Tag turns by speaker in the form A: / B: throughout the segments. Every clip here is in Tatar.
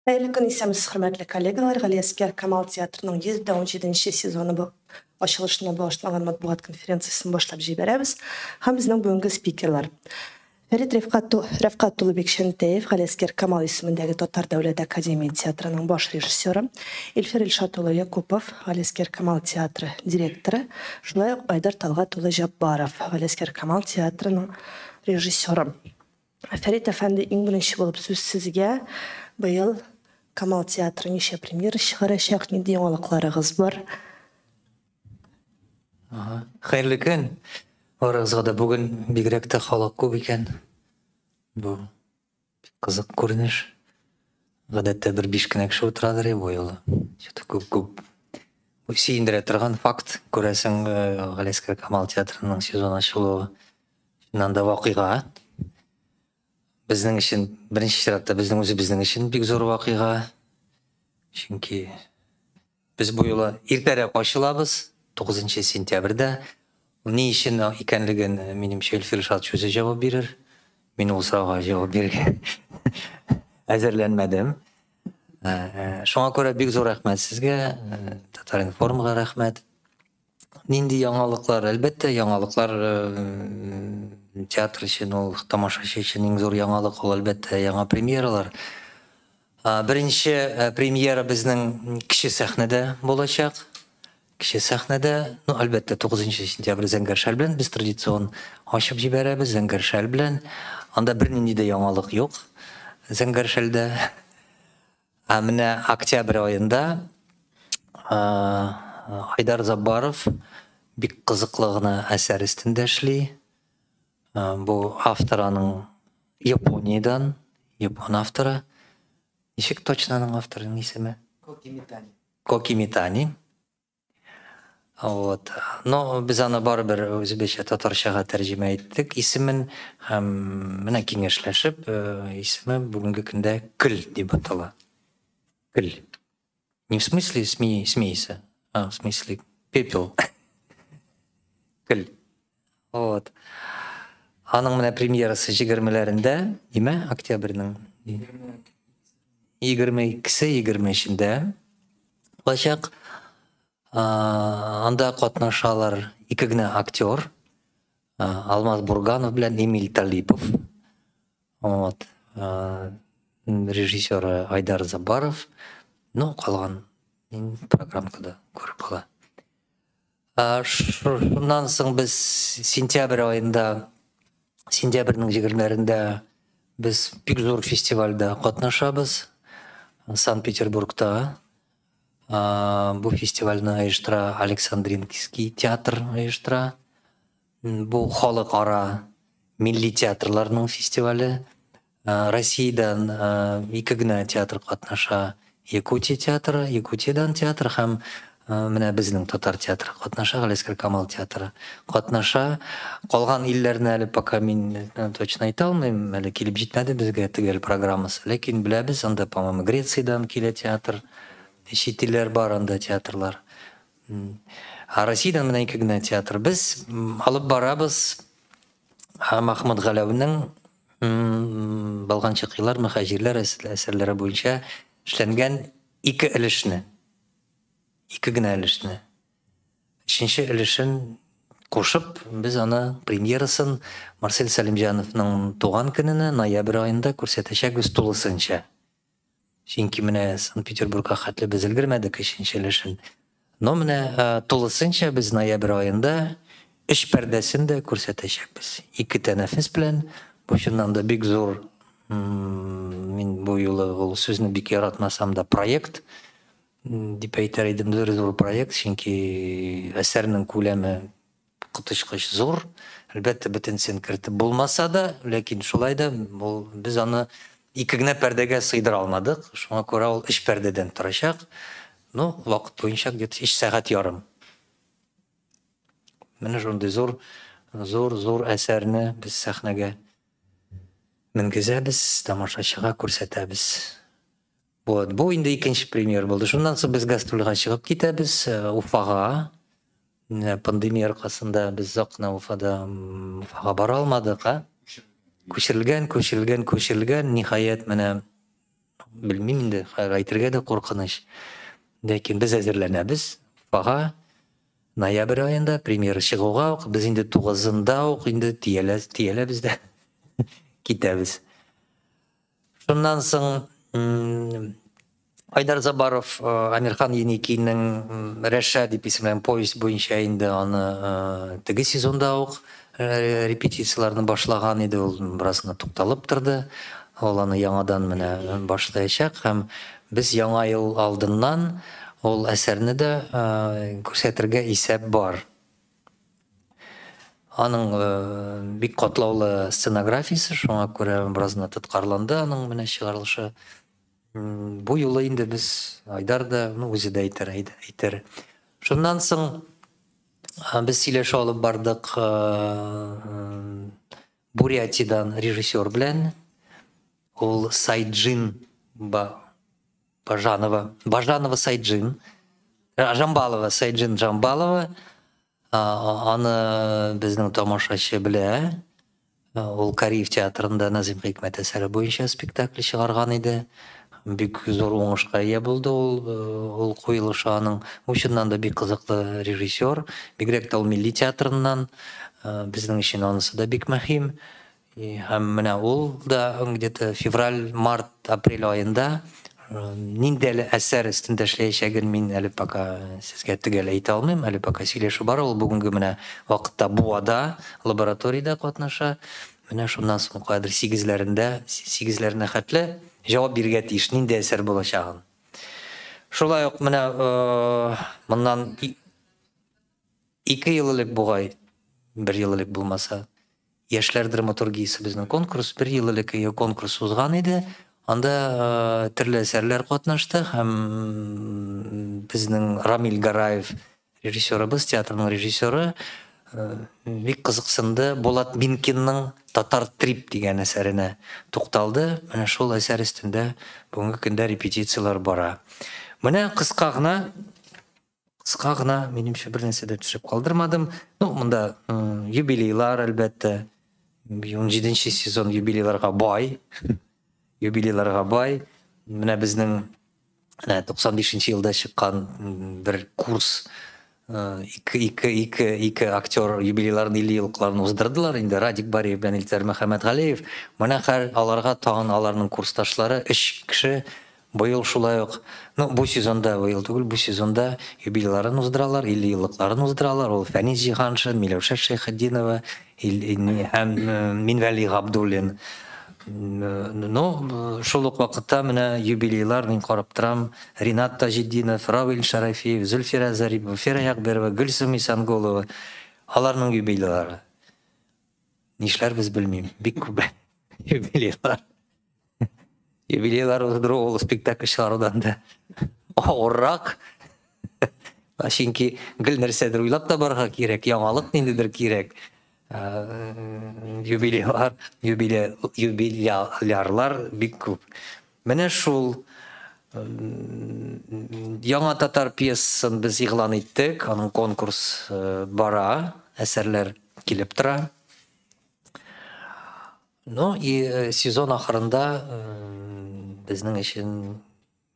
A: Хәерле көн, исәнмесез, хөрмәтле коллегалар! Галиәсгар Камал театрының 117 сезоны ачылышына багышланган матбугат конференциясен башлап җибәрәбез. Һәм безнең бүгенге спикерлар: Фәрит Рәфкать улы Бикчәнтәев, Галиәсгар Камал исемендәге Татар дәүләт академия театрының баш режиссеры, Илфир Илшат улы Якупов, Галиәсгар Камал театры директоры, шулай ук Айдар Талгат улы Җаббаров, Галиәсгар Камал театрының режиссеры. Фәрит әфәнде, иң беренче булып сүз сезгә. Быел Камал театры ничә премьера чыгарачак, нинди яңалыкларыгыз бар?
B: Ага. Хәерле көн. Барыгызга да. Бүген бигрәк тә халык күп икән. Бу кызык күренеш. Гадәттә бер биш кенә кеше утырадыр, бу юлы. Что-то күп-күп. Бу сөендерә торган факт, күрәсең, Галиәсгар Камал театрының сезон ачылуы. Чыннан да вакыйга. Безнең өчен, беренче чиратта безнең үзебезнең өчен бик зур вакыйга. Чөнки без бу юлы иртәрәк ачылабыз, 9 сентябрьдә. Ни өчен икәнлеген, минемчә, Илфир Илшатович үзе җавап бирер. Мин ул сорауга җавап бирергә әзерләнмәдем. Шуңа күрә бик зур рәхмәт сезгә, Татар-информга рәхмәт. Нинди яңалыклар? Әлбәттә, яңалыклар театр өчен ул, тамашачы өчен иң зур яңалык ул, әлбәттә, яңа премьералар. Беренче премьера безнең кече сәхнәдә булачак. Кече сәхнәдә, ну, әлбәттә, 9 сентябрь Зәңгәр шәл белән без традицион ачып җибәрәбез, Зәңгәр шәл белән. Анда бернинди дә яңалык юк Зәңгәр шәлдә. Ә менә октябрь аенда Айдар Заббаров бик кызыклы гына әсәр өстендә эшли. Бу автор аның Япониядән, япон авторы. Ничек точно аның авторының исеме?
C: Коки Митани.
B: Коки Митани. Вот. Но без аны барыбер үзебезчә татарчага тәрҗемә иттек исемен һәм менә киңәшләшеп, исеме бүгенге көндә Көл дип атала. Көл. Не в смысле смей, смейся, а в смысле пепел. Көл. Вот. Аның менә премьерасы 20-ләрендә, димә, октябрьнең 22-се, 23-ндә булачак. Анда катнашалар ике генә актер, Алмаз Бурганов белән Эмиль Талипов. Вот. Режиссеры Айдар Забаров. Ну, калган программкада күреп була. Шуннан соң без сентябрь аенда, сентябрьнең 20-ләрендә без бик зур фестивальдә катнашабыз. Санкт-Петербургта. Бу фестивальне оештыра Александринский театр оештыра. Бу халыкара милли театрларның фестивале. Россиядән ике генә театр катнаша. Якутия театры, Якутиядән театр һәм менә безнең татар театры катнаша, Галиәсгар Камал театры катнаша. Калган илләрне әле пока мин точно әйтә алмыйм, әле килеп җитмәде безгә төгәл программасы. Ләкин беләбез, анда, по-моему, Грециядән килә театр, чит илләр бар анда театрлар. Ә Россиядән менә ике генә театр. Без алып барабыз Махмуд Галәүнең Болганчык еллар, мөхаҗирләр әсәрләре буенча эшләнгән ике өлешне. Ике генә өлешне. Өченче өлешен кушып, без аны премьерасын Марсель Сәлимҗановның туган көненә ноябрь аенда күрсәтәчәкбез тулысынча. Чөнки менә Санкт-Петербургка хәтле без өлгермәдек өченче өлешен. Но менә тулысынча без ноябрь аенда өч пәрдәсен дә күрсәтәчәкбез. Ике тәнәфес белән. Бу чыннан да бик зур, мин бу юлы ул сүзне бик яратмасам да, проект дип әйтер идем, зур зур проект, чөнки әсәрнең күләме коточкыч зур. Әлбәттә, бөтенесен кертеп булмаса да, ләкин шулай да ул, без аны ике генә пәрдәгә сыйдыра алмадык. Шуңа күрә ул өч пәрдәдән торачак. Ну, вакыт буенча где-то 3 сәгать ярым. Менә шундый зур, зур, зур әсәрне без сәхнәгә менгезәбез, тамашачыга күрсәтәбез. Вот, бу инде икенче премьер булды. Шуннан соң без гастрольгә чыгып китәбез Уфага. Пандемия аркасында без озак кына Уфада Уфага бара алмадык, а? Күчерелгән, күчерелгән, күчерелгән. Ниһаять, менә Белмим инде, хәзер әйтергә дә куркыныч. Ләкин без әзерләнәбез. Уфага ноябрь аенда премьера чыгуга ук без инде тугызында ук инде төялә, төяләбез дә китәбез. Шуннан соң Айдар Забаров э, Амирхан Еникинең Рәшә дип исемләнгән повесть буенча инде аны э, теге сезонда ук э, репетицияләрне башлаган иде, ул бераз гына тукталып торды. Ул аны яңадан менә башлаячак һәм без яңа ел алдыннан ул әсәрне дә күрсәтергә исәп бар. Аның бик катлаулы сценографиясе, шуңа күрә бераз гына тоткарланды аның менә чыгарылышы. Бу юлы инде без Айдар да, ну, үзе дә әйтер, әйтер. Шуннан соң без сөйләшә алып бардык Бурятидан режиссер белән. Ул Сайджин Бажанова, Бажанова Сайджин, Жамбалова, Сайджин Жамбалова. Аны безнең тамашачы белә. Ул Кариев театрында Назим Хикмәт әсәре буенча спектакль чыгарган иде. Бик зур уңышка ия булды ул, ул куелышы аның. Ул чыннан да бик кызыклы режиссер. Бигрәк тә ул милли театрыннан. Безнең өчен анысы да бик мөһим. Һәм менә ул да где-то февраль, март, апрель аенда нинди әле әсәр өстендә эшләячәген мин әле пока сезгә төгәл әйтә алмыйм, әле пока сөйләшү бара. Ул бүгенге менә вакытта Буада лабораториядә катнаша. Менә шуннан соң каядыр сигезләрендә, сигезләренә хәтле җавап бирергә тиеш, нинди әсәр булачагын. Шулай ук менә моннан 2 ел элек бугай, бер ел элек булмаса, Яшьләр драматургиясе безнең конкурс, бер ел элек конкурс узган иде. Анда төрле әсәрләр катнашты һәм безнең Рамил Гараев режиссерыбыз, театрның режиссеры бик кызыксынды Булат Минкинның Татар трип дигән әсәренә тукталды. Менә шул әсәр өстендә бүгенге көндә репетицияләр бара. Менә кыска гына Кыска гына, минемчә, бер нәрсә дә төшеп калдырмадым. Ну, монда юбилейлар, әлбәттә. 17 сезон юбилейларга бай. Юбилейларга бай. Менә безнең менә 95 елда чыккан бер курс ике, ике, ике, ике актер юбилейларын 50 еллыкларын уздырдылар инде Радик Бариев белән Илтәр Мөхәммәтгалиев. Менә хәл аларга тагын аларның курсташлары өч кеше Быел шулай ук, ну, бу сезонда, быел түгел, бу сезонда юбилейларын уздыралар, 50 еллыкларын уздыралар. Ул Фәнис Җиһаншин, Миләүшә Шәйхетдинова һәм Минвәли Габдуллин. Ну, шул ук вакытта менә юбилейлар мин карап торам. Ринат Таҗетдинов, Равил Шәрәфиев, Зөлфирә Зарипова, Фира Якберова, Гөлсем Исәнголова. Аларның юбилейлары. Нишләрбез белмим. Бик күп юбилейлар. Юбилейлар уздыру ул спектакль чыгарудан да авыррак. Чөнки гел нәрсәдер уйлап табарга кирәк, яңалык ниндидер кирәк. Юбилейлар, юбиле, юбилярлар бик күп. Менә шул яңа татар пьесасын без игълан иттек, аның конкурс бара, әсәрләр килеп тора. Ну и э, сезон ахырында э, безнең өчен,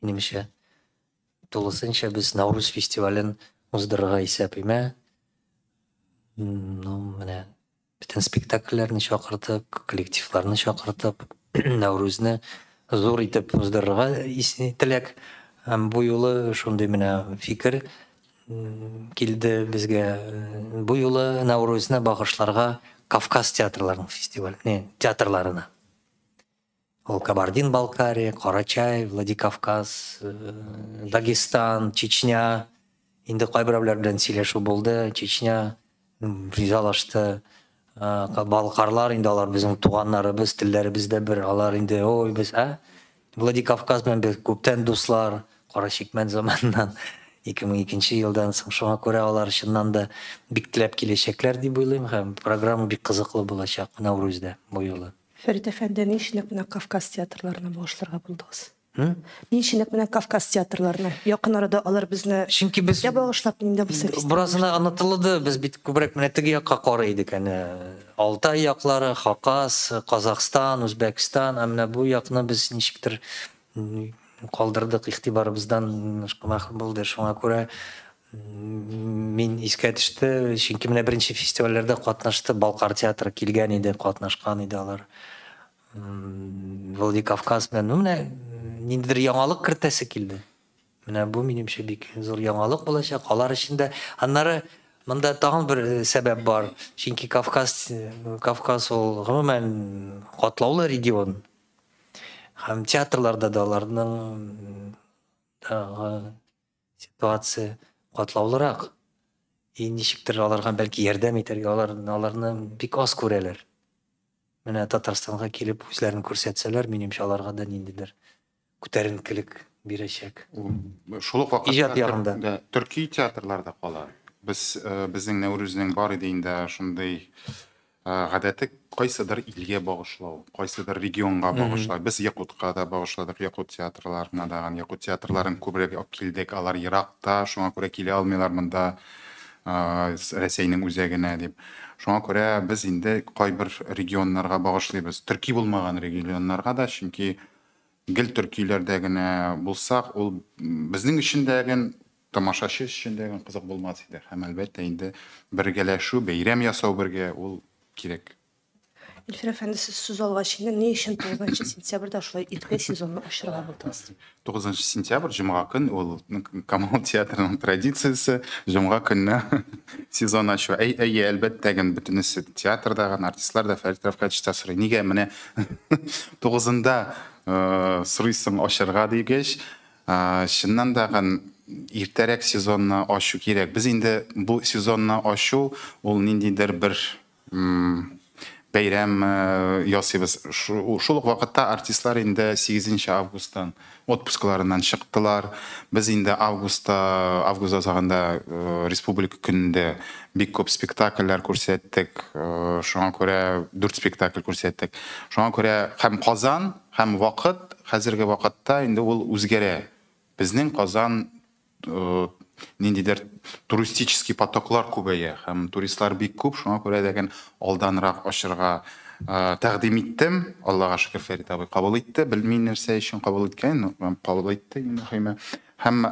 B: минемчә, тулысынча без Наурыз фестивален уздырырга исәп имә. Ну, менә бөтен спектакльләрне чакыртып, коллективларны чакыртып, Наурызны зур итеп уздырырга теләк. Һәм бу юлы шундый менә фикер килде безгә. Бу юлы Наурызны багышларга Кавказ театрларының фестиваль, не, театрларына. Ул Кабардин-Балкария, Карачай, Владикавказ, э, Дагестан, Чечня. Инде кайберәүләр белән сөйләшү булды. Чечня ризалашты. Э, балкарлар инде алар безнең туганнарыбыз, телләребез дә бер. Алар инде, ой, без, ә? Владикавказ белән без күптән дуслар, Кара чикмән заманыннан, 2002 елдан соң. Шуңа күрә алар чыннан да бик теләп киләчәкләр дип уйлыйм һәм программа бик кызыклы булачак Нәүрүздә бу юлы.
A: Фәрит әфәнде, ни өчен нәкъ менә Кавказ театрларына багышларга булдыгыз? Ни өчен нәкъ менә Кавказ театрларына? Якын арада алар безне
B: Чөнки без
A: я багышлап, нинди булса фестиваль
B: беразына онытылды. Без бит күбрәк менә теге якка карый идек әнә. Алтай яклары, Хакас, Казахстан, Үзбәкстан, ә менә бу якны без ничектер калдырдык, игътибарыбыздан мәхрүм булды. Шуңа күрә мин искә төште, чөнки менә беренче фестивальләрдә катнашты, Балкар театры килгән иде, катнашкан иде алар. Владикавказ белән, ну менә ниндидер яңалык кертәсе килде. Менә бу минемчә бик зур яңалык булачак алар өчен дә. Аннары монда тагын бер сәбәп бар. Чөнки Кавказ ул гомумән катлаулы регион. Һәм театрларда да аларның ситуация катлаулырак. И ничектер аларга бәлки ярдәм итәргә, аларны бик аз күрәләр. Менә Татарстанга килеп үзләрен күрсәтсәләр, минемчә, аларга да ниндидер күтәренкелек бирәчәк.
C: Шул ук вакытта
B: иҗат ягында.
C: Төрки театрлар да кала. Без безнең Нәүрүзнең бар иде инде шундый гадәте, кайсыдыр илгә багышлау, кайсыдыр регионга багышлау. Без Якутка да багышладык, якут театрларына да, якут театрларын күбрәк алып килдек. Алар еракта, шуңа күрә килә алмыйлар монда Рәсәйнең үзәгенә дип. Шуңа күрә без инде кайбер регионнарга багышлыйбыз. Төрки булмаган регионнарга да, чөнки гел төркиләрдә генә булсак, ул безнең өчен дә, тамашачы өчен дә кызык булмас иде. Һәм әлбәттә инде бергәләшү, бәйрәм ясау бергә ул кирәк.
A: Илфир әфәнде, сез сүз алгач инде, ни өчен 9 сентябрьдә шулай иртә сезонны ачырга булдыгыз?
C: 9 сентябрь, җомга көн, ул Камал театрының традициясе, җомга көнне сезон ачу. Әйе, әлбәттә, бөтенесе театрдагы артистлар да, Фәрит Рафкатович та сорый. Нигә менә 9-ында сорыйсың ачырга дигәч, чыннан да иртәрәк сезонны ачу кирәк. Без инде бу сезонны ачу ул ниндидер бер бәйрәм ясыйбыз. Шул ук вакытта артистлар инде 8 августтан отпускларыннан чыктылар. Без инде августта, август азагында Республика көнендә бик күп спектакльләр күрсәттек. Шуңа күрә 4 спектакль күрсәттек. Шуңа күрә һәм Казан, һәм вакыт хәзерге вакытта инде ул үзгәрә. Безнең Казан ниндидер туристический потоклар күбәя һәм туристлар бик күп, шуңа күрә дә алданрак ачырга тәкъдим иттем. Аллага шөкер, Фәрит абый кабул итте. Белмим нәрсә өчен кабул иткән, кабул итте иң мөһиме. Һәм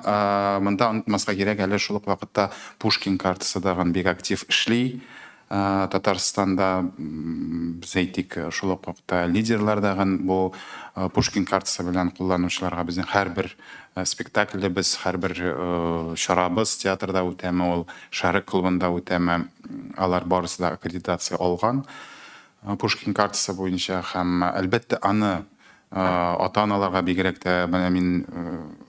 C: монда онытмаска кирәк, әле шул ук вакытта Пушкин картасы дагын бик актив эшли. Татарстанда, без әйтик, шул ук вакытта лидерлар дагын бу Пушкин картасы белән кулланучыларга безнең һәрбер спектаклебез, һәрбер чарабыз театрда үтәме, ул Шәрык клубында үтәме, алар барысы да аккредитация алган Пушкин картасы буенча. Һәм әлбәттә аны ата-аналарга бигрәк тә менә мин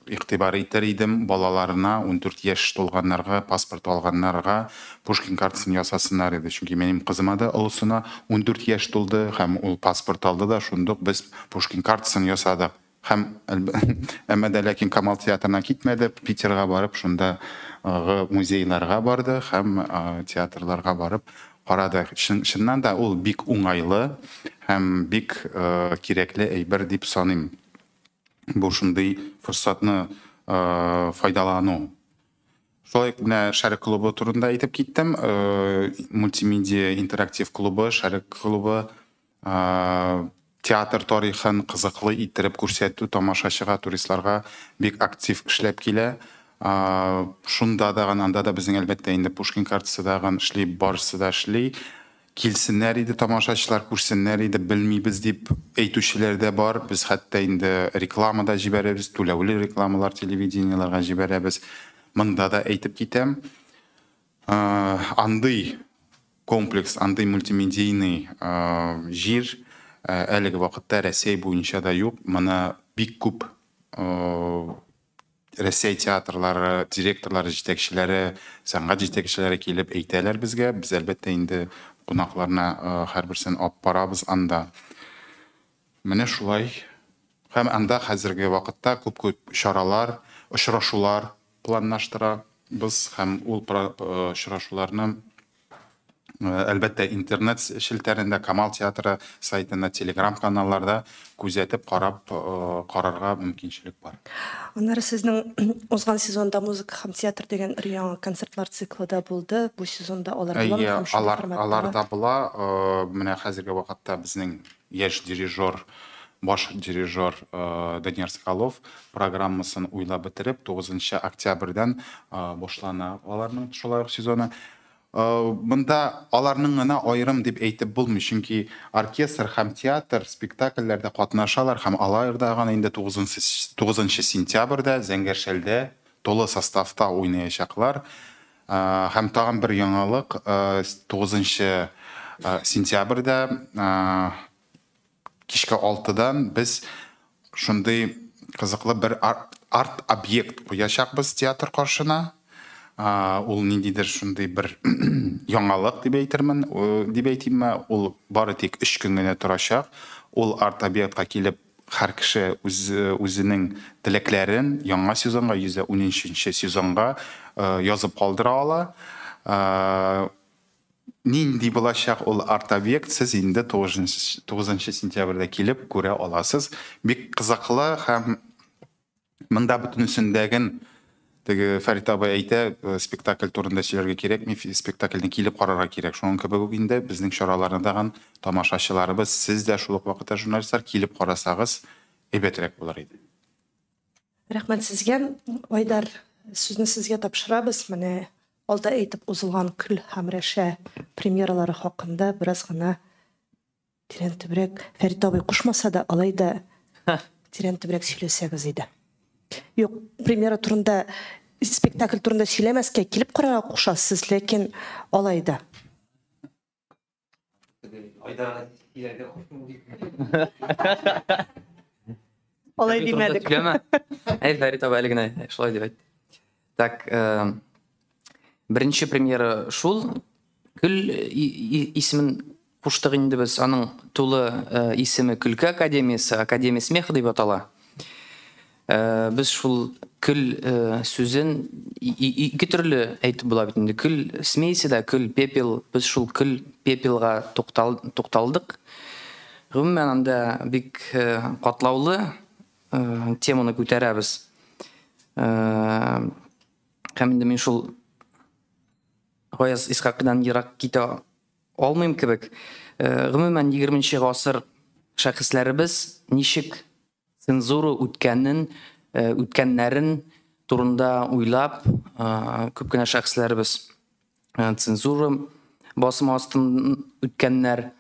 C: игътибар итәр идем, балаларына 14 яшь тулганнарга, паспорт алганнарга Пушкин картасын ясасыннар иде. Чөнки минем кызыма да, олысына 14 яшь тулды һәм ул паспорт алды да, шундук без Пушкин картасын ясадык. Һәм әмма дә ләкин Камал театрына китмәде, Питерга барып, шунда музейларга барды һәм театрларга барып карады. Чыннан да ул бик уңайлы һәм бик кирәкле әйбер дип саныйм. Бу шундый форсатны файдалану. Шулай ук менә Шәрык клубы турында әйтеп киттем. Мультимедиа интерактив клубы, Шәрык клубы театр тарихын кызыклы иттереп күрсәтү тамашачыга, туристларга бик актив эшләп килә. Шунда да, анда да безнең әлбәттә инде Пушкин картасы да эшли, барысы да эшли. Килсеннәр иде тамашачылар, күрсеннәр иде, белмибез дип әйтүчеләр дә бар. Без хәтта инде реклама да җибәрәбез, түләүле рекламалар телевидениеләргә җибәрәбез. Монда да әйтеп китәм. Андый комплекс, андый мультимедийный җир әлеге вакытта Рәсәй буенча да юк. Моны бик күп Рәсәй театрлары директорлары, җитәкчеләре, сәнгать җитәкчеләре килеп әйтәләр безгә. Без әлбәттә инде кунакларны һәрберсен алып барабыз анда. Менә шулай. Һәм анда хәзерге вакытта күп-күп чаралар, очрашулар планлаштырабыз һәм ул очрашуларны әлбәттә интернет челтәрендә, Камал театры сайтында, телеграм каналларда күзәтеп, карап карарга мөмкинчелек бар.
A: Аннары сезнең узган сезонда музыка һәм театр дигән өр-яңа концертлар циклы да булды. Бу сезонда алар буламы һәм шундый
C: алар
A: форматта?
C: Алар да була. Менә хәзерге вакытта безнең яшь дирижер Баш дирижер Данияр Соколов программасын уйлап бетереп, 9 октябрьдән башлана аларның шулай ук сезоны. Монда аларның гына аерым дип әйтеп булмый, чөнки оркестр һәм театр спектакльләрдә катнашалар һәм алар да гына инде 9 сентябрьдә Зәңгәршәлдә тулы составта уйнаячаклар. Һәм тагын бер яңалык, 9 сентябрьдә кичке 6-дан без шундый кызыклы бер арт-объект куячакбыз театр каршына. Ул ниндидер шундый бер яңалык дип әйтермен, дип әйтимме, ул бары тик 3 көн генә торачак. Ул арт-объектка килеп һәр кеше үзенең теләкләрен яңа сезонга, 113 сезонга язып калдыра ала. Нинди булачак ул арт-объект, сез инде 9 сентябрьдә килеп күрә аласыз. Бик кызыклы һәм монда бөтенесендәген теге Фәрит абый әйтә, спектакль турында сөйләргә кирәкми, спектакльне килеп карарга кирәк. Шуның кебек үк инде безнең чараларны дагын тамашачыларыбыз, сез дә шул ук вакытта журналистлар килеп карасагыз, әйбәтрәк булыр иде.
A: Рәхмәт сезгә. Айдар, сүзне сезгә тапшырабыз. Менә алда әйтеп узылган Көл һәм Рәшә премьералары хакында бераз гына тирәнтебрәк, Фәрит абый кушмаса да, алай да тирәнтебрәк сөйләсәгез иде. Юк, премьера турында, спектакль турында сөйләмәскә, килеп карарга кушасыз, ләкин алай да. Алай димәдек.
D: Әй, Фәрит абый әле генә шулай дип әйтте. Так, беренче премьера шул. Көл исемен куштык инде без. Аның тулы исеме Көлке академиясе, Академия смеха дип атала. Без шул көл сүзен ике төрле әйтеп була бит инде. Көл смейся да, көл пепел. Без шул көл пепелга тукталдык. Гомумән анда бик катлаулы теманы күтәрәбез. Һәм инде мин шул Гаяз Исхакыйдан ерак китә алмыйм кебек. Гомумән 20 гасыр шәхесләребез ничек цензура үткәнен, үткәннәрен турында уйлап, күп кенә шәхесләребез цензура басымы астын үткәннәр.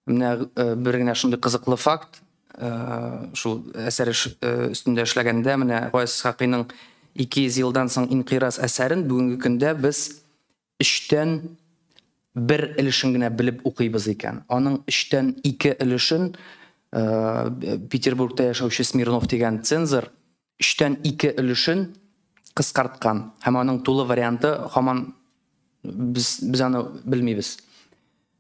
D: Менә бер генә шундый кызыклы факт, шул әсәр өстендә эшләгәндә, менә Гаяз Исхакыйның 200 елдан соң инкыйраз әсәрен бүгенге көндә без 3-тән 1 өлешен генә белеп укыйбыз икән. Аның 3-тән 2 өлешен Петербургта яшәүче Смирнов дигән цензор 3-тән 2 өлешен кыскарткан. Һәм аның тулы варианты һаман без аны белмибез.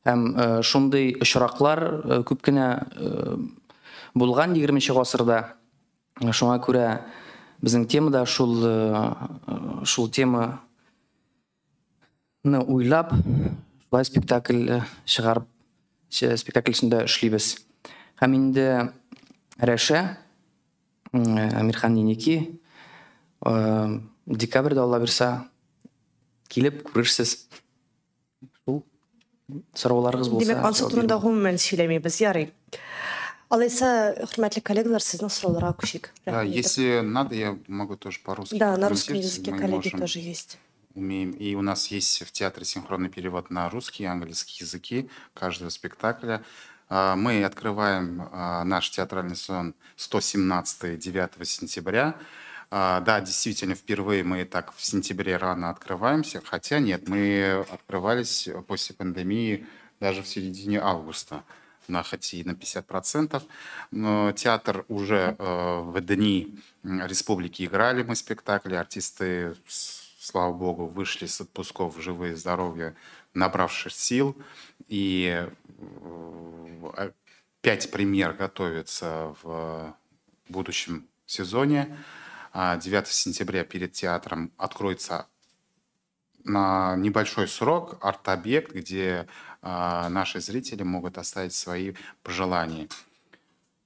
D: Һәм шундый очраклар күп кенә булган 20 гасырда. Шуңа күрә безнең темада шул теманы уйлап, шулай спектакль чыгарып, спектакль өстендә эшлибез. Һәм инде Рәшә, Әмирхан Еники, декабрьдә Алла бирсә, килеп күрерсез. Шул сорауларыгыз булса.
A: Димәк, ансы турында гомумән сөйләмибез, ярый. Алайса, хөрмәтле коллегалар, сезнең сорауларга күчик.
C: Да, если надо, я могу тоже по-русски.
A: Да, на русском языке коллеги тоже есть.
C: Умеем. И у нас есть в театре синхронный перевод на русский и английский языки каждого спектакля. Мы открываем наш театральный сезон 117 9 сентября. Да, действительно, впервые мы так в сентябре рано открываемся, хотя нет, мы открывались после пандемии даже в середине августа, на хоть и на 50%. Но театр уже в дни республики играли мы спектакли, артисты, слава богу, вышли с отпусков живые, здоровые, набравшись сил. И 5 премьер готовится в будущем сезоне. 9 сентября перед театром откроется на небольшой срок арт-объект, где наши зрители могут оставить свои пожелания.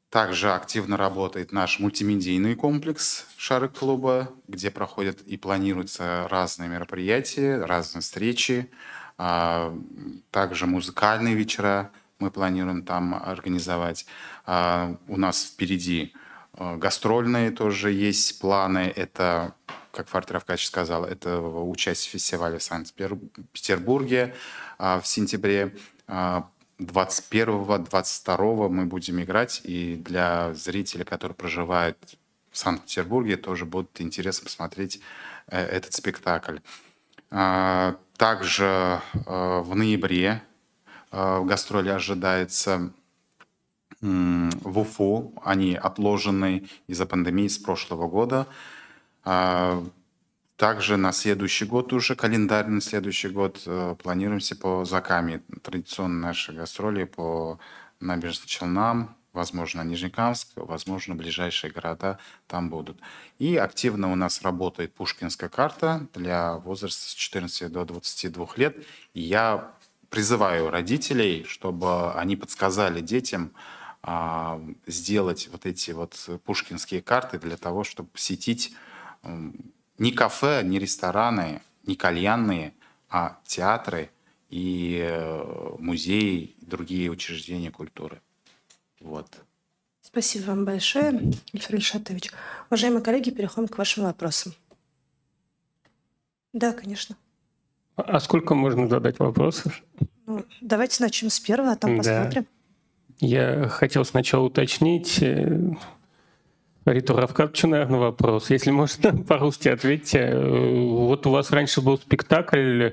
C: Также активно работает наш мультимедийный комплекс «Шарык-клуба», где проходят и планируются разные мероприятия, разные встречи, также музыкальные вечера Мы планируем там организовать. У нас впереди гастрольные тоже есть планы. Это, как Фарид Рафкатович сказал, это участие в фестивале в Санкт-Петербурге в сентябре. 21-22 мы будем играть. И для зрителей, которые проживают в Санкт-Петербурге, тоже будет интересно посмотреть этот спектакль. Также в ноябре в гастроли ожидается в Уфу. Они отложены из-за пандемии с прошлого года. Также на следующий год уже, календарь на следующий год, планируемся по Закаме. Традиционно наши гастроли по Набережным Челнам, возможно, Нижнекамск, возможно, ближайшие города там будут. И активно у нас работает Пушкинская карта для возраста с 14 до 22 лет. И я призываю родителей, чтобы они подсказали детям сделать вот эти вот пушкинские карты для того, чтобы посетить не кафе, не рестораны, не кальянные, а театры и музеи, и другие учреждения культуры. Вот.
A: Спасибо вам большое, Ильфар Ильшатович. Уважаемые коллеги, переходим к вашим вопросам. Да, конечно.
E: А сколько можно задать вопросов?
A: Ну, давайте начнем с первого, а там посмотрим.
E: Я хотел сначала уточнить Фариту Рафкатовичу, наверное, вопрос. Если можно, по-русски ответьте. Вот у вас раньше был спектакль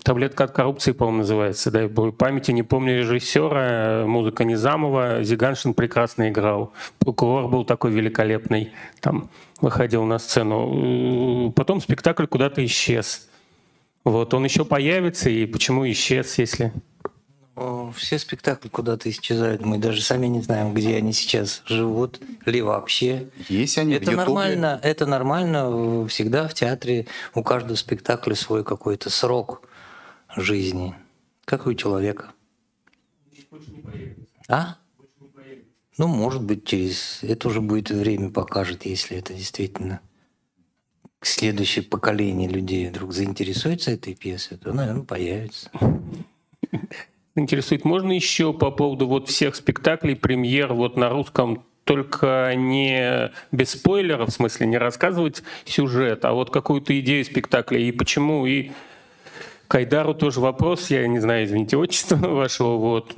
E: «Таблетка от коррупции», по-моему, называется. Дай бог памяти, не помню режиссера, музыка Низамова. Зиганшин прекрасно играл. Прокурор был такой великолепный, там выходил на сцену. Потом спектакль куда-то исчез. Вот, он еще появится, и почему исчез, если...
B: Все спектакли куда-то исчезают. Мы даже сами не знаем, где они сейчас живут, ли вообще.
C: Есть они
B: это
C: в Ютубе.
B: Нормально, это нормально. Всегда в театре у каждого спектакля свой какой-то срок жизни, как и у человека. А? Ну, может быть, через... Это уже будет время покажет, если это действительно... Следующее поколение людей вдруг заинтересуется этой пьесой, то, наверное, появится.
E: Интересует, можно еще по поводу вот всех спектаклей, премьер вот на русском, только не без спойлеров, в смысле не рассказывать сюжет, а вот какую-то идею спектакля и почему, и к Айдару тоже вопрос, я не знаю, извините, отчество вашего, вот,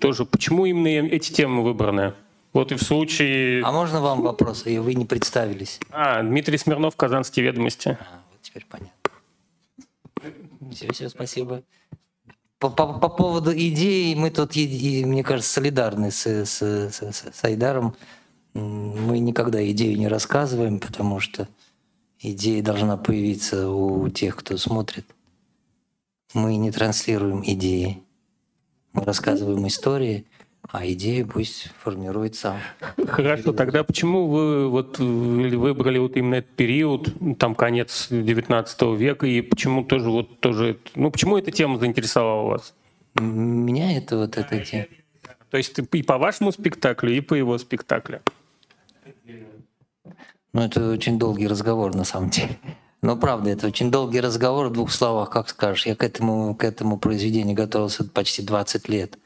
E: тоже, почему именно эти темы выбраны? Вот и в случае...
B: А можно вам вопрос, и вы не представились?
E: А, Дмитрий Смирнов, «Казанские ведомости».
B: А, вот теперь понятно. Все, все, спасибо. По поводу идеи мы тут, мне кажется, солидарны с Айдаром. Мы никогда идею не рассказываем, потому что идея должна появиться у тех, кто смотрит. Мы не транслируем идеи. Мы рассказываем истории, а идею пусть формирует сам.
E: Хорошо, тогда почему вы вот выбрали вот именно этот период, там конец 19 века, и почему тоже вот тоже, ну почему эта тема заинтересовала вас?
B: Меня это вот эта тема.
E: То есть и по вашему спектаклю, и по его спектаклю.
B: Ну это очень долгий разговор на самом деле. Но правда, это очень долгий разговор в двух словах, как скажешь. Я к этому произведению готовился почти 20 лет.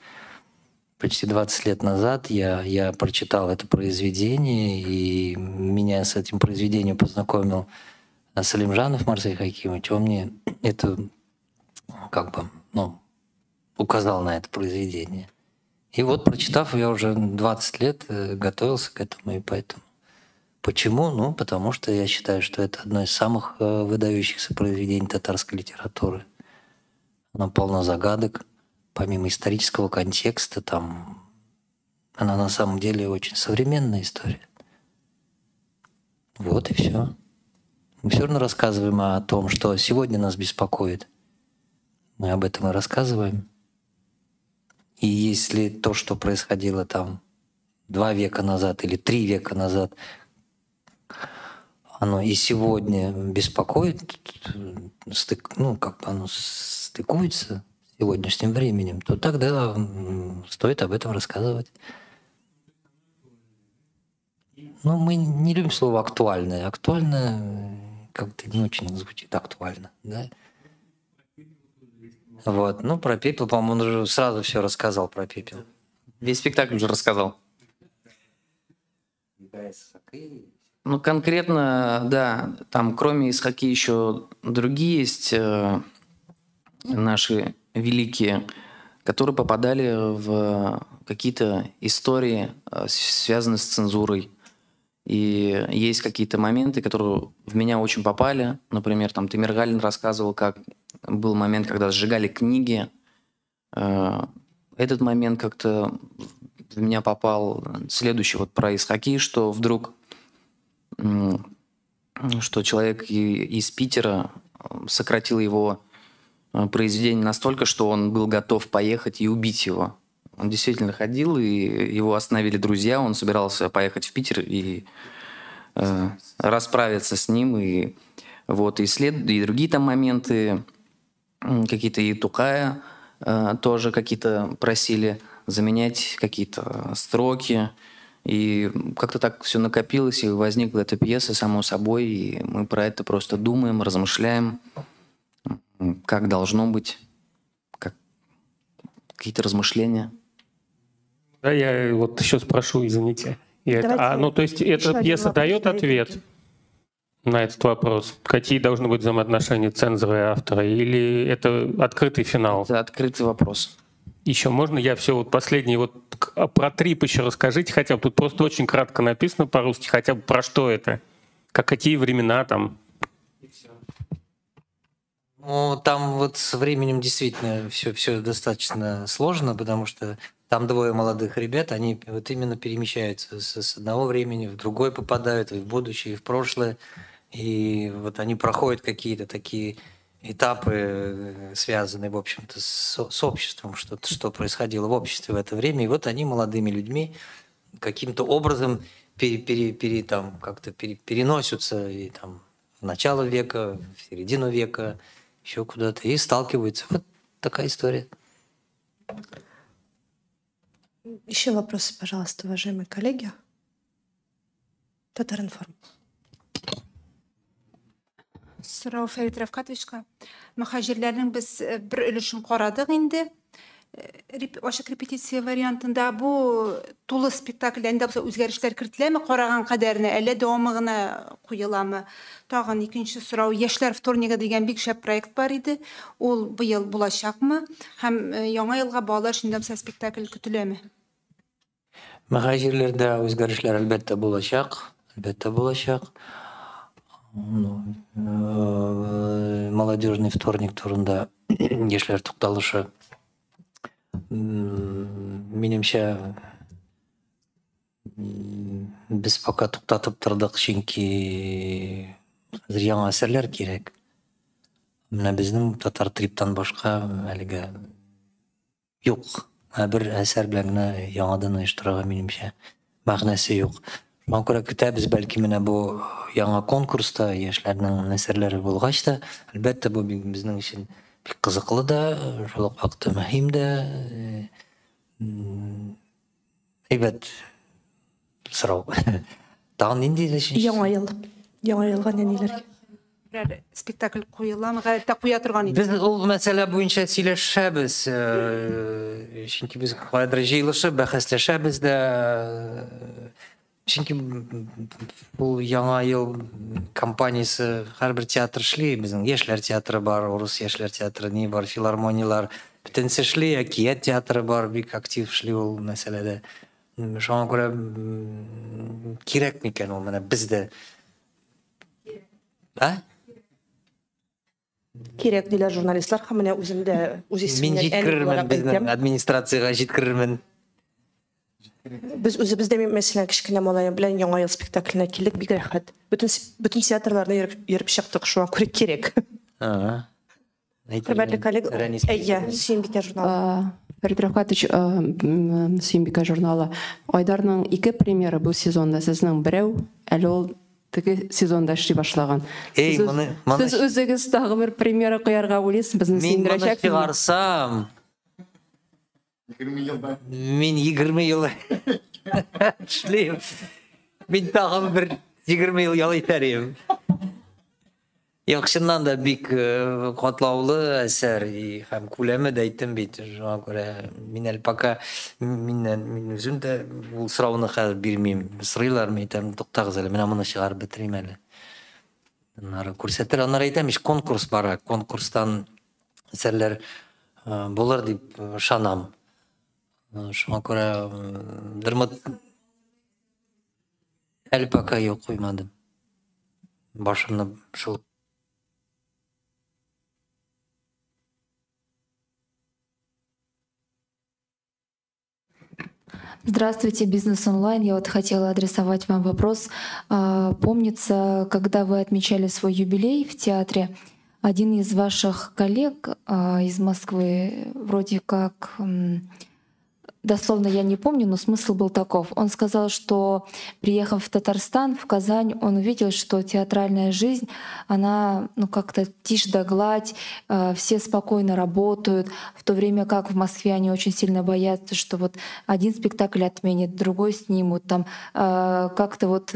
B: Почти 20 лет назад я прочитал это произведение, и меня с этим произведением познакомил Салимжанов Марсель Хакимович. Он мне это как бы, ну, указал на это произведение. И вот, прочитав, я уже 20 лет готовился к этому, и поэтому... Почему? Ну, потому что я считаю, что это одно из самых выдающихся произведений татарской литературы. Оно полно загадок. Помимо исторического контекста, там она на самом деле очень современная история. Вот и все. Мы все равно рассказываем о том, что сегодня нас беспокоит. Мы об этом и рассказываем. И если то, что происходило там 2 века назад или 3 века назад, оно и сегодня беспокоит, ну, как бы оно стыкуется с сегодняшним временем, то тогда стоит об этом рассказывать. Ну, мы не любим слово «актуальное». Актуально как-то не очень звучит актуально, да? Вот. Ну, про «Пепел», по-моему, он уже сразу все рассказал про «Пепел».
D: Весь спектакль уже рассказал. Ну, конкретно, да, там кроме Исхаки еще другие есть наши великие, которые попадали в какие-то истории, связанные с цензурой. И есть какие-то моменты, которые в меня очень попали. Например, там Тимиргалин рассказывал, как был момент, когда сжигали книги. Этот момент как-то в меня попал. Следующий вот про Исхаки, что вдруг, что человек из Питера сократил его произведение настолько, что он был готов поехать и убить его. Он действительно ходил, и его остановили друзья, он собирался поехать в Питер и расправиться с ним. И, вот, и другие там моменты, какие-то и Тукая тоже какие-то просили заменять какие-то строки. И как-то так все накопилось, и возникла эта пьеса, само собой, и мы про это просто думаем, размышляем, как должно быть, как какие-то размышления.
E: Да, я вот еще спрошу, извините. Ну, то есть эта пьеса дает ответ на этот вопрос? Какие должны быть взаимоотношения цензора и автора? Или это открытый финал?
D: Это открытый вопрос.
E: Еще можно я все вот последний вот про трип еще расскажите, хотя бы тут просто очень кратко написано по-русски, хотя бы про что это, какие времена там.
B: Ну, там вот со временем действительно все достаточно сложно, потому что там двое молодых ребят, они вот именно перемещаются с одного времени в другой попадают, и в будущее, и в прошлое. И вот они проходят какие-то такие этапы, связанные, в общем-то, с обществом, что происходило в обществе в это время. И вот они молодыми людьми каким-то образом переносятся и там, в начало века, в середину века, еще куда-то, и сталкиваются. Вот такая история.
A: Еще вопросы, пожалуйста, уважаемые коллеги. Татар-информ.
F: Сорау Фәрит Рәфкатовичка. Мөхаҗирләрнең без бер өлешен карадык инде. Ачык репетиция вариантында бу тулы спектакльдә инде булса үзгәрешләр кертеләме караган кадәренә, әллә дәвамы гына куеламы? Тагын икенче сорау, Яшьләр вторнигы дигән бик шәп проект бар иде. Ул быел булачакмы? Һәм яңа елга балалар өчен дә булса спектакль көтеләме?
B: Мөхаҗирләрдә үзгәрешләр әлбәттә булачак, әлбәттә булачак. Ну, молодежный вторник турында яшьләр тукталышы, минемчә, без пока туктатып тордык, чөнки хәзер яңа әсәрләр кирәк. Менә безнең татар триптан башка әлегә юк. Бер әсәр белән генә яңадан оештырырга, минемчә, мәгънәсе юк. Шуңа күрә көтәбез, бәлки менә бу яңа конкурста яшьләрнең әсәрләре булгач та, әлбәттә, бу безнең өчен бик кызыклы да, шул ук вакытта мөһим дә. Әйбәт сорау. Тагын нинди өченче?
A: Яңа ел. Яңа елга нәниләргә.
F: Берәр спектакль куеламы? Гадәттә куя торган иде.
B: Без ул мәсьәлә буенча сөйләшәбез, чөнки без каядыр җыелышып бәхәсләшәбез дә. Чөнки бу яңа ел кампаниясе һәрбер театр эшли, безнең яшьләр театры бар, урыс яшьләр театры ни бар, филармониялар бөтенесе эшли, әкият театры бар, бик актив эшли ул мәсьәләдә. Шуңа күрә кирәк микән ул менә бездә? А?
A: Кирәк диләр журналистлар, һәм менә үзем дә үз
B: Мин
A: исемемнән әни
B: җиткерермен,
A: буларак
B: безнең
A: әйтәм.
B: администрациягә җиткерермен.
A: Без үзебез дә, мәсәлән, кечкенә малаем белән Яңа ел спектакленә килдек, бик рәхәт. Бөтен театрларны йөреп чыктык, шуңа күрә кирәк. Хөрмәтле коллега, әйе, Сөембикә журналы.
G: Фәрит Рәфкатович, Сөембикә журналы. Айдарның ике премьера бу сезонда, сезнең берәү, әле ул теге сезонда эшли башлаган.
B: Эй, моны
G: Сез үзегез тагы бер премьера куярга уйлыйсыз, безне
B: Мин моны
G: сөендерәчәксезме?
B: чыгарсам, мин 20 ел эшлим. Мин тагын бер 20 ел ял итәр идем. Юк, чыннан да бик катлаулы әсәр һәм күләме дә әйттем бит. Шуңа күрә мин әле пока миннән мин үзем дә ул сорауны хәзер бирмим. Сорыйлар, мин әйтәм, туктагыз әле, менә моны чыгарып бетерим әле. Аннары күрсәтер, аннары әйтәм ич, конкурс бара, конкурстан әсәрләр булыр дип ышанам. Шуңа күрә драмат әле пока юк куймадым. Башымны шул.
H: Здравствуйте, Бизнес Онлайн. Я вот хотела адресовать вам вопрос. Помнится, когда вы отмечали свой юбилей в театре, один из ваших коллег из Москвы вроде как, дословно я не помню, но смысл был таков. Он сказал, что, приехав в Татарстан, в Казань, он увидел, что театральная жизнь, она ну, как-то тишь да гладь, все спокойно работают, в то время как в Москве они очень сильно боятся, что вот один спектакль отменят, другой снимут, там как-то вот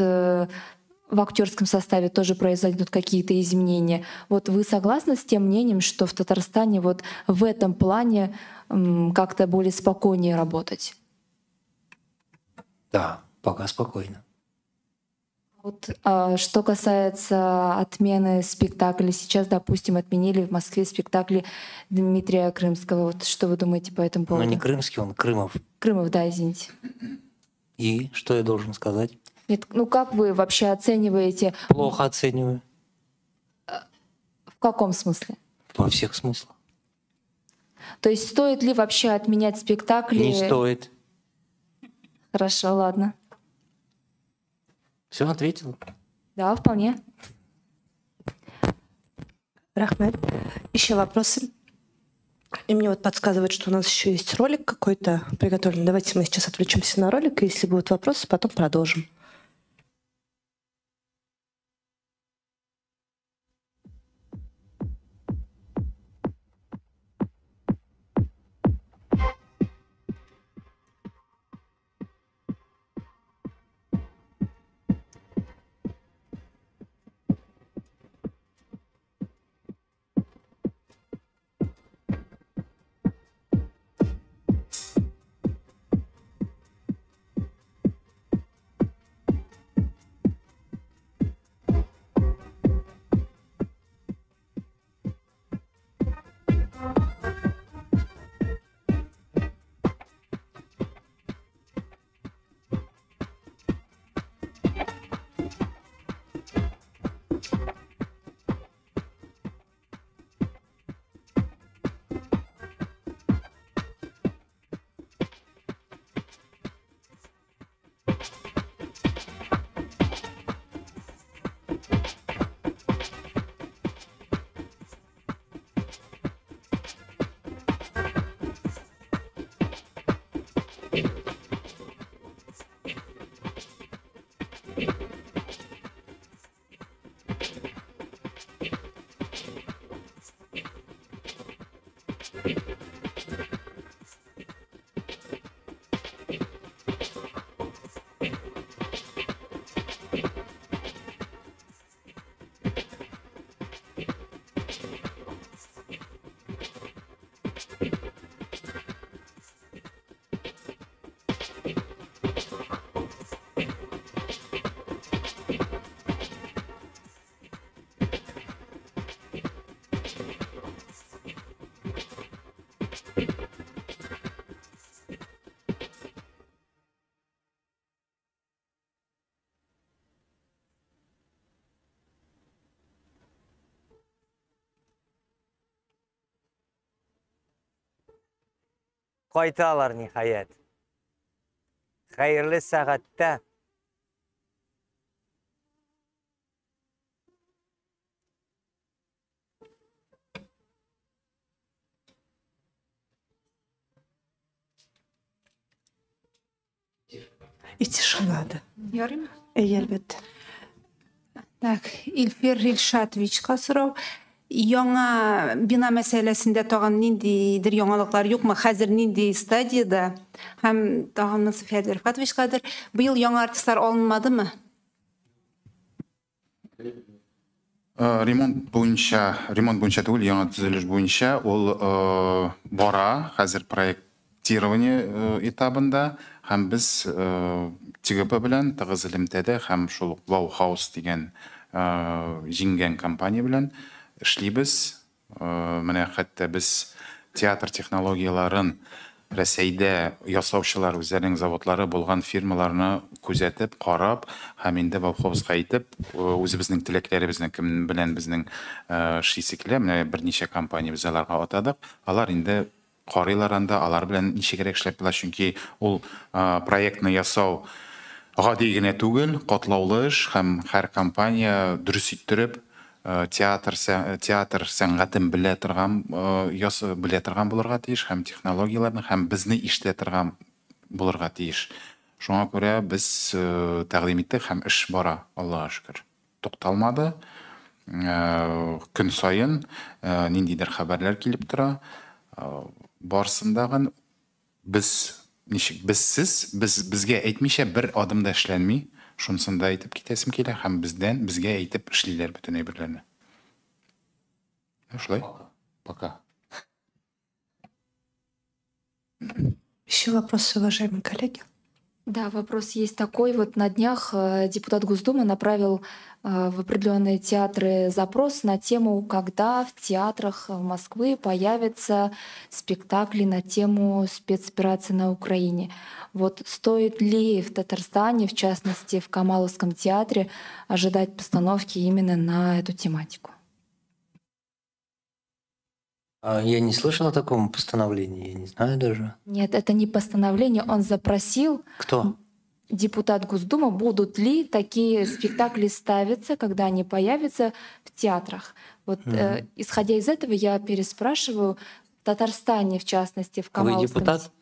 H: в актерском составе тоже произойдут какие-то изменения. Вот вы согласны с тем мнением, что в Татарстане вот в этом плане как-то более спокойнее работать?
B: Да, пока спокойно.
H: Вот, что касается отмены спектакля, сейчас, допустим, отменили в Москве спектакли Дмитрия Крымского. Вот что вы думаете по этому поводу?
B: Ну, не Крымский, он Крымов.
H: Крымов, да, извините.
B: И что я должен сказать?
H: Нет, ну как вы вообще оцениваете?
B: Плохо оцениваю.
H: В каком смысле?
B: Во всех смыслах.
H: То есть стоит ли вообще отменять спектакли?
B: Не стоит.
H: Хорошо, ладно.
B: Все, ответил?
H: Да, вполне.
A: Рәхмәт. Еще вопросы? И мне вот подсказывают, что у нас еще есть ролик какой-то приготовлен. Давайте мы сейчас отвлечемся на ролик, и если будут вопросы, потом продолжим.
B: Кайталар, ниһаять. Хәерле сәгатьтә.
A: И тишина, да.
F: Ярыймы?
A: Әйе, әлбәттә.
F: Так, Илфир Илшатовичка сорау. Яңа бина мәсьәләсендә тагын ниндидер яңалыклар юкмы? Хәзер нинди стадиядә? Һәм тагын София Рифкатовичкадыр. Быел яңа артистлар алынмадымы?
C: Ремонт буенча, ремонт буенча түгел, яңа төзелеш буенча ул бара, хәзер проектирование этабында, һәм без ТГП белән тыгыз элемтәдә һәм шул ук Баухаус дигән җиңгән компания белән эшлибез. Менә хәтта без театр технологияләрен Рәсәйдә ясаучылар үзләренең заводлары булган фирмаларны күзәтеп, карап һәм инде Баухауска әйтеп, үзебезнең теләкләребезне, кем белән безнең эшлисе килә, менә берничә компания без аларга атадык. Алар инде карыйлар анда, алар белән ничегрәк эшләп була, чөнки ул проектны ясау гади генә түгел, катлаулы эш, һәм һәр компания дөрес иттереп театр театр сәнгатен белә торган белә торган булырга тиеш һәм технологияләрне һәм безне ишетә торган булырга тиеш. Шуңа күрә без тәкъдим иттек һәм эш бара, Аллага шөкер. Тукталмады. Көн саен ниндидер хәбәрләр килеп тора. Барсын дагын без ничек безсез, без безгә әйтмичә бер адым да эшләнми. Шунысын да әйтеп китәсем килә һәм бездән безгә әйтеп эшлиләр бөтен әйберләрне. Шулай. Пока.
A: Еще вопросы, уважаемые коллеги?
H: Да, вопрос есть такой. Вот на днях депутат Госдумы направил в определенные театры запрос на тему, когда в театрах Москвы появятся спектакли на тему спецоперации на Украине. Вот стоит ли в Татарстане, в частности в Камаловском театре, ожидать постановки именно на эту тематику?
B: Я не слышал о таком постановлении, я не знаю даже.
H: Нет, это не постановление, он запросил.
B: Кто?
H: Депутат Госдумы, будут ли такие спектакли ставиться, когда они появятся в театрах. Вот исходя из этого, я переспрашиваю, в Татарстане, в частности, в Камаловском.
B: Вы депутат?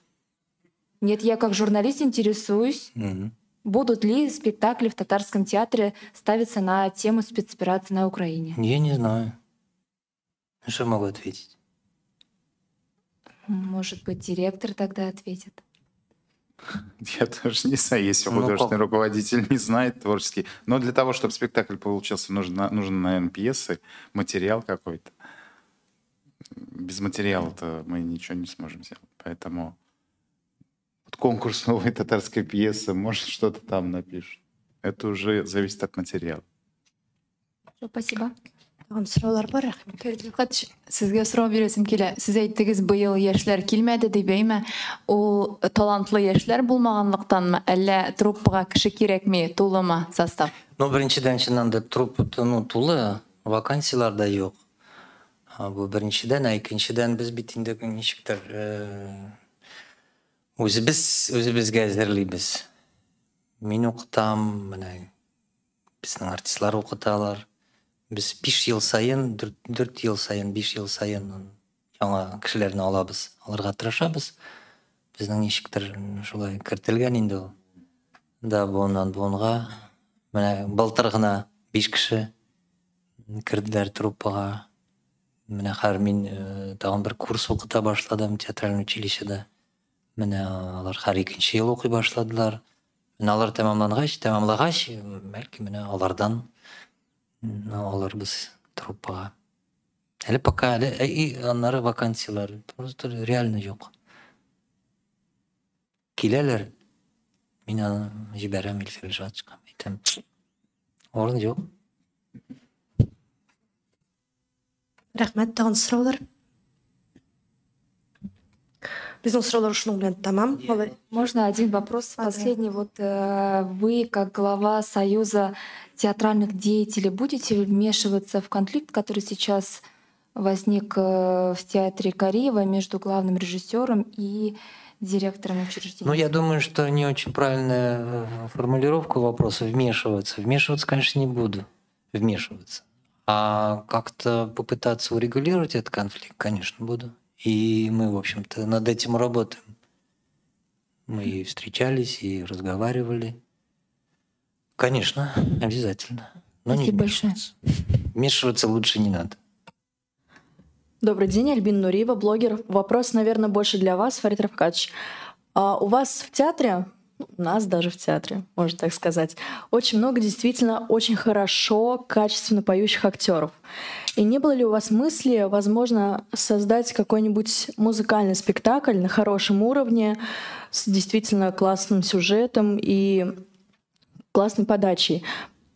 H: Нет, я как журналист интересуюсь, будут ли спектакли в Татарском театре ставиться на тему спецоперации на Украине.
B: Я не знаю. Что могу ответить?
H: Может быть, директор тогда ответит.
C: Я тоже не знаю, если художественный руководитель не знает творческий. Но для того, чтобы спектакль получился, нужен, наверное, пьесы, материал какой-то. Без материала-то мы ничего не сможем сделать. Поэтому вот конкурс новой татарской пьесы, может, что-то там напишут. Это уже зависит от материала.
H: Спасибо.
A: Сораулар бар, рәхмәт.
I: Фәрит Рифкатович, сезгә сорау бирәсем килә. Сез әйттегез, быел яшьләр килмәде дип, әйме? Ул талантлы яшьләр булмаганлыктанмы, әллә труппага кеше кирәкми, тулымы состав?
B: Ну, беренчедән, чыннан да труппа тулы, вакансиялар да юк. Бу беренчедән, ә икенчедән без бит инде ничектер үзебез үзебезгә әзерлибез. Мин укытам, менә безнең артистлар укыталар. Без 5 ел саен, 4 ел саен, 5 ел саен яңа кешеләрне алабыз, алырга тырышабыз. Безнең ничектер шулай кертелгән инде ул. Да, буыннан буынга. Менә былтыр гына 5 кеше керделәр труппага. Менә хәзер мин тагын бер курс укыта башладым театральный училищеда. Менә алар һәр икенче ел укый башладылар. Менә алар тәмамлангач, тәмамлагач, бәлки менә алардан алырбыз труппага. Әле пока әле и аннары вакансиялар просто реально юк. Киләләр, мин аны җибәрәм Илфир Илшатовичка, әйтәм, урын юк.
A: Рәхмәт, тагын сораулар? Безнең сораулар шуның белән тәмам.
H: Можно один вопрос? Последний. Вот вы, как глава Союза театральных деятелей, будете вмешиваться в конфликт, который сейчас возник в театре Кариева между главным режиссером и директором учреждения?
B: Ну, я думаю, что не очень правильная формулировка вопроса «вмешиваться». Вмешиваться, конечно, не буду. Вмешиваться. А как-то попытаться урегулировать этот конфликт, конечно, буду. И мы, в общем-то, над этим работаем. Мы и встречались, и разговаривали. Конечно, обязательно. Но не вмешиваться. Вмешиваться лучше не надо.
J: Добрый день, Альбина Нуриева, блогер. Вопрос, наверное, больше для вас, Фарид Рафкатович. У вас в театре у нас даже в театре, можно так сказать, очень много действительно очень хорошо, качественно поющих актеров. И не было ли у вас мысли, возможно, создать какой-нибудь музыкальный спектакль на хорошем уровне, с действительно классным сюжетом и классной подачей?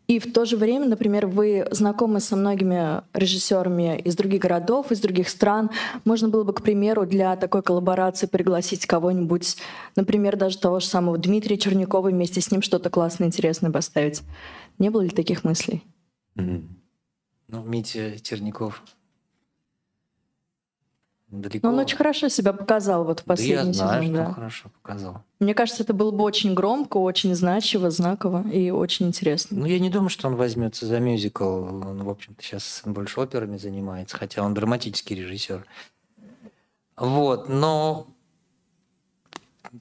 J: И в то же время, например, вы знакомы со многими режиссерами из других городов, из других стран. Можно было бы, к примеру, для такой коллаборации пригласить кого-нибудь, например, даже того же самого Дмитрия Чернякова, вместе с ним что-то классное, интересное поставить. Не было ли таких мыслей?
B: Ну, Митя Черняков далеко.
J: Но он очень хорошо себя показал вот в последний
B: сезон. Да, я знаю,
J: сезон,
B: что
J: да.
B: Хорошо показал.
J: Мне кажется, это было бы очень громко, очень значиво, знаково и очень интересно.
B: Ну, я не думаю, что он возьмется за мюзикл. Он, в общем-то, сейчас больше операми занимается, хотя он драматический режиссер. Вот, но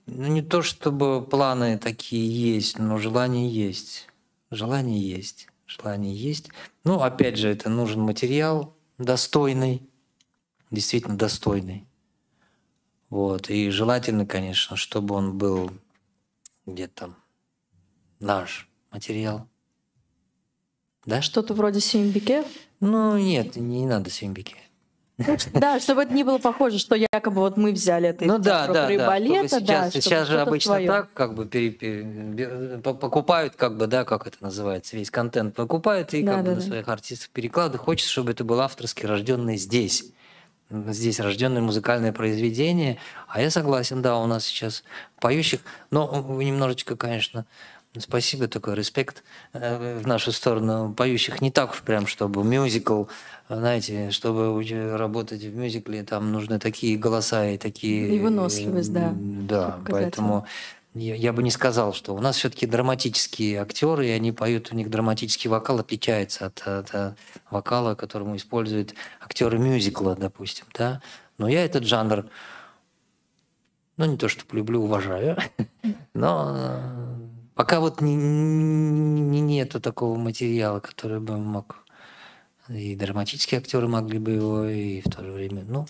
B: ну, не то чтобы планы такие есть, но желание есть. Желание есть. Желание есть. Ну, опять же, это нужен материал достойный, действительно достойный. Вот. И желательно, конечно, чтобы он был где-то наш материал. Да?
J: Что-то вроде Сююмбике?
B: Ну, нет, не надо Сююмбике.
J: Да, чтобы это не было похоже, что якобы вот мы взяли это из
B: ну, да, да,
J: и
B: да,
J: балета.
B: Сейчас,
J: да,
B: сейчас же обычно своё. Так, как бы покупают, как бы, да, как это называется, весь контент покупают и
J: да,
B: как
J: да,
B: бы
J: да.
B: на своих артистов перекладывают. Хочется, чтобы это было авторски рожденное здесь. Здесь рожденное музыкальное произведение. А я согласен, да, у нас сейчас поющих, но немножечко, конечно, спасибо, такой респект в нашу сторону. Поющих не так уж прям, чтобы мюзикл, знаете, чтобы работать в мюзикле, там нужны такие голоса и такие...
J: И выносливость, да.
B: Да, поэтому я бы не сказал, что у нас все-таки драматические актеры, и они поют, у них драматический вокал отличается от вокала, которому используют актеры мюзикла, допустим, да. Но я этот жанр, ну, не то чтобы люблю, уважаю, но... Пока вот нету такого материала, который бы мог... И драматические актеры могли бы его, и в то же время... Ну,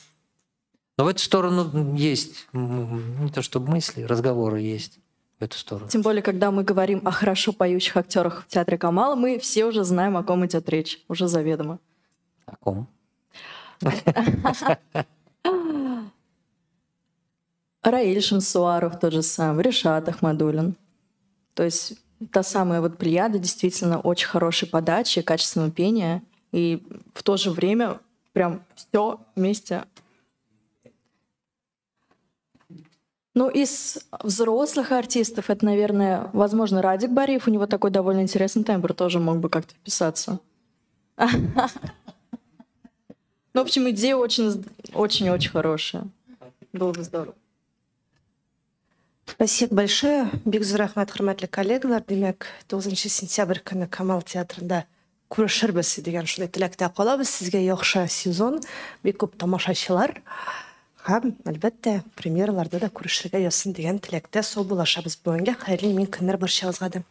B: но в эту сторону есть, не то чтобы мысли, разговоры есть в эту сторону.
J: Тем более, когда мы говорим о хорошо поющих актерах в театре Камала, мы все уже знаем, о ком идет речь, уже заведомо.
B: О ком?
J: Раиль Шамсуаров тот же самый, Ришат Ахмадуллин. То есть та самая вот плеяда действительно очень хорошей подачи, качественного пения. И в то же время прям все вместе. Ну, из взрослых артистов это, наверное, возможно, Радик Бариев. У него такой довольно интересный тембр, тоже мог бы как-то вписаться. Ну, в общем, идея очень-очень хорошая. Было бы здорово.
A: Спасибо большое. Бик зур рәхмәт, хөрмәтле коллегалар. Димәк, 9 сентябрь көне Камал театрында күрешербез дигән шундый теләктә калабыз. Сезгә яхшы сезон, бик күп тамашачылар һәм, әлбәттә, премьераларда да күрешергә язсын дигән теләктә саубуллашабыз. Бүгенгә хәерле имин көннәр барчагызга да.